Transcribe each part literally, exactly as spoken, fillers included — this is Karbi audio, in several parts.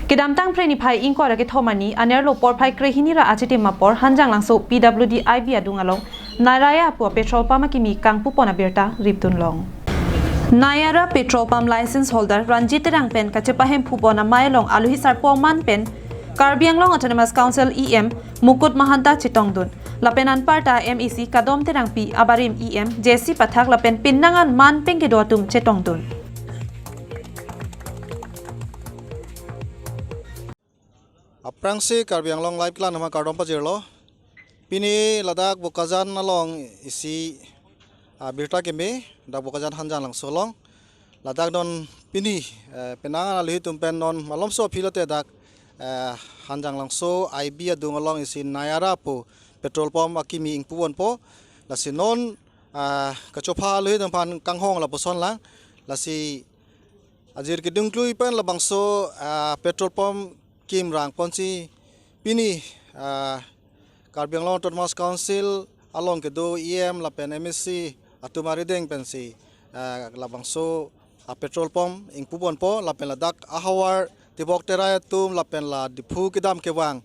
Kedamtang Phre niphai ingkoi ra kethom arni anerlo porphai krehini ra achitim apor Hanjanglangso P W D I B adung along Nayara pu petrol pump akimi kangpupon abirta ripdunlong. Nayara petrol pump license holder Ranjit Terang pen kachepahemphupon amei along aluhi sarpo aman pen Karbi Anglong Autonomous Council E M Mukut Mahanta chetongdun. Lapen anparta M A C Kadom Terangpi, abarim E M J C Pathak lapen pinangan man pengkedo atum chetongdun. Aphrangsi Karbi Anglong Live keklang atum aphan kardom pajirlo. Pini ladak Bokajan along isi, ah, birta keme, dak Bokajan Hanjanglangso along. Ladak non pini, eh, penang aluhi atum pen non malomso aphi lote dak, eh, Hanjanglangso I B adung along isi Nayara pu petrol pump akimi ingpuponpo. Lasi non, ah, kachopha aluhi atum aphan kanghong lapuson lang. Lasi ajir kedung klui pen labangso, ah, petrol pump kim rang ponsi pini, ah, Karbi Anglong Autonomous Council along kedo E M lapen M A C atum arideng pensi, ah, labangso, ah, petrol pump ingpuponpo lapen ladak ahavar Tebok Terai atum lapen la Diphu kedam kevang,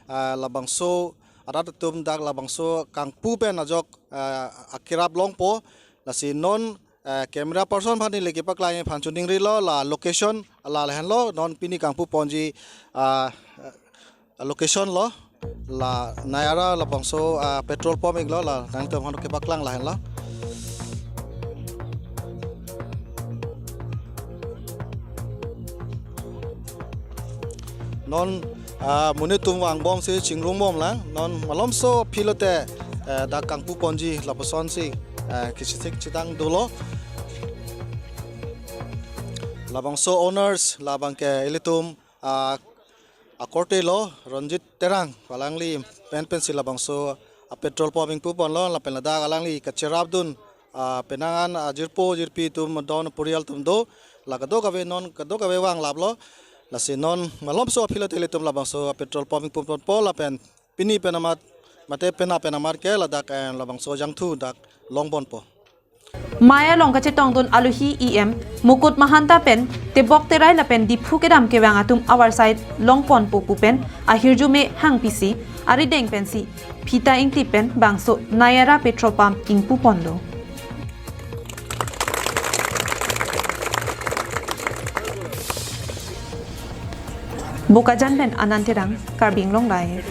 ah, labangso arat atum dak labangso kangpu pen ajok, ah, akerap longpo. Lasi non, eh, camera person aphan neli kepaklang aphan choningrilo, la location la lahenlo, non pini kangpuponji, ah, location lo, la Nayara labangso, ah, petrol pump iklo, la nangtum aphan kepaklang lahenlo. Non, ah, monit atum vangbomsi chingrumdun lang, non malomso aphi lote, eh, dak kangpuponji lapusonsi, eh, kachesik chedang dolo. Labangso owners labang ke ilitum, ah, akorte lo Ranjit Terang, alangli pen pensi labangso apetrol pump ingpuponlo, lapen ladak alangli kacherapdun, ah, penangan ajirpo jirpi atum don porial atum do, la kadokave non kadokave vanglaplo. Lasi non malomso aphi lote ilitum labangso apetrol pump ingpuponpo lapen pini pen amat, mate penap pen amat ke ladak, eh, labangso jangthu dak longponpo. Mei along kachetongdun aluhi E M Mukut Mahanta pen Tebok Terai lapen Diphu kedam kevang atum avarsai longponpo pu pen ahirjume hangpisi arideng pensi phita ingtip pen bangso Nayara petrol pump ingpuponlo. Bokajan pen Anand Terang, Karbi Anglong Live.